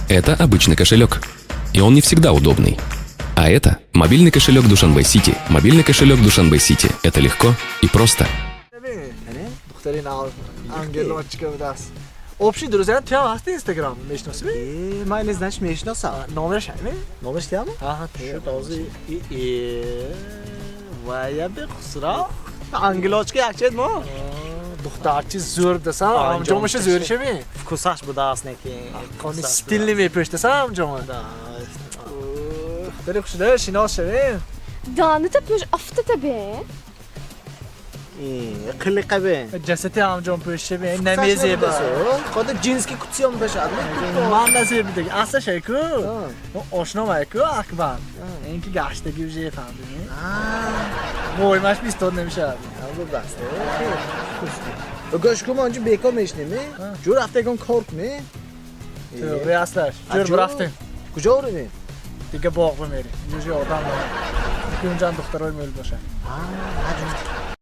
Это обычный кошелек. И он не всегда удобный. А это мобильный кошелек Душанбе Сити. Мобильный кошелек Душанбе Сити. Это легко и просто. Духтари нав ангелочка будааст. Общий друзья туям ҳасти, Инстаграм мешиносӣ? Э, ман значит мешиносам. Номераш ҳами? Номераш тиям? Аҳа. Шуд ҳозир. Вая бехусро. Ангелочка якчед мо? Духтарчи зӯр дасан, амҷомаша зӯришами. Вкусаш будааст неки. Қони стильный мепӯштасан амҷома. Духтари хушда шинос шавем. Даната пӯш, афтата бе. Қилиқа бе. Ҷасати амҷом пӯшишаби намезеба. Хода джински кутсиём бошад. Ман назебидаги аслашайку ошномайку Акбар ин ки гаштаги уже фаҳмидӣ, воймаш бистод намешавад. Гӯш кун, мо инҷо бекор мешинем, ҷӯр рафта ягон кор кунем. To'g'ri, аслаш ҷӯр рафтем. Куҷо равем? Дига боғ бимерем, инҷо одам унҷан духтарои мӯл бошад.